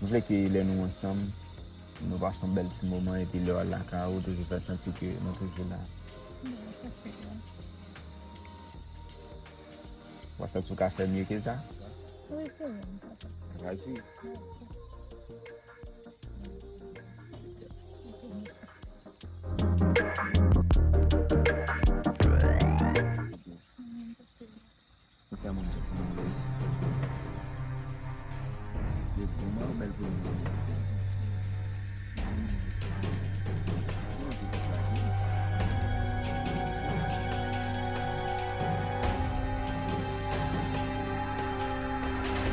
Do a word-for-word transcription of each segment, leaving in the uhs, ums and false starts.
M vle ke lè nou ansanm, nou pase yon bèl ti moman, epi lè w al lakay ou, toujou fè l santi ke nou toujou la. W ap santi w ka fè mye ke sa? Wi, se vre, m kontan. Vas-y. Sensèman, m santi m alèz. Li vrèman bèl pou mwen. Si manje tout la vi.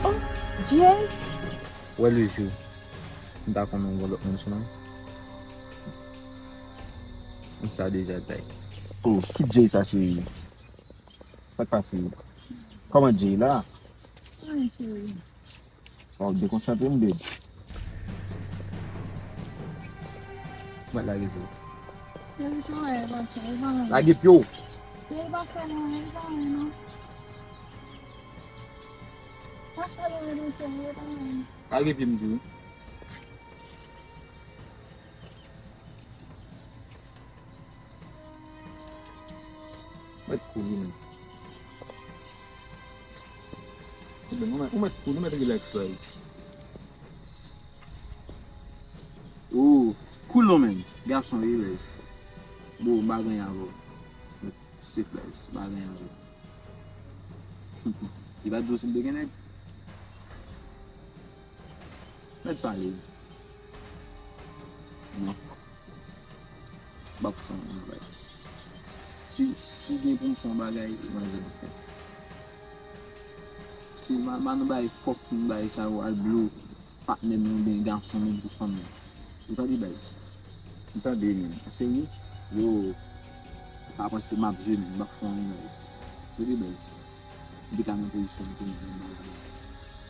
Oh, Jay! Wè lejou. M ta konnen yon lòt moun sou mwen. M sa deja tay. Oh, ki Jay sa, cheri? Sa k pase? Kòman Jay la? Anyen, cheri. Waw, dekonsantre m, babe. Mwen lage pye w. Cheri, sa wè, e pa sa, e pa anyen. Lage pye w. Cheri, e pa sa, non, e pa anyen, non. Pa sa, non, non, cheri, e pa anyen. Lage pye m, cheri. Mèt cool, wi, men. Ou mèt, ou mèt cool, ou mèt relax, guys. Oh, cool non, men. Gason, wi, guys. Bon, m pa gen anyen avè w. Mèt safe, guys. M pa gen anyen avè w. Li pa t di w si l te gen nèg? Mèt pale. Non. M p ap fè yon bagay. Si, si gen pou m fè yon bagay, e manzè m fè. Si m a, m a nan bagay fucking bagay sa yo, al blow patnè m oubyen gason m pou fanm nan. Ou tande, baz? Ou tande, men. Ou serye? Yo, pa panse m ap jwe, men m p ap fè yon bagay. Ou tande, baz? M te ka nan pozisyon m te nan bagay.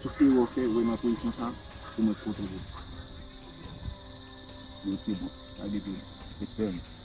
Sof erè w fè, wè nan pozisyon sa, pou mwen kontwole. Yo, se bon. Lage pye. Respè, men.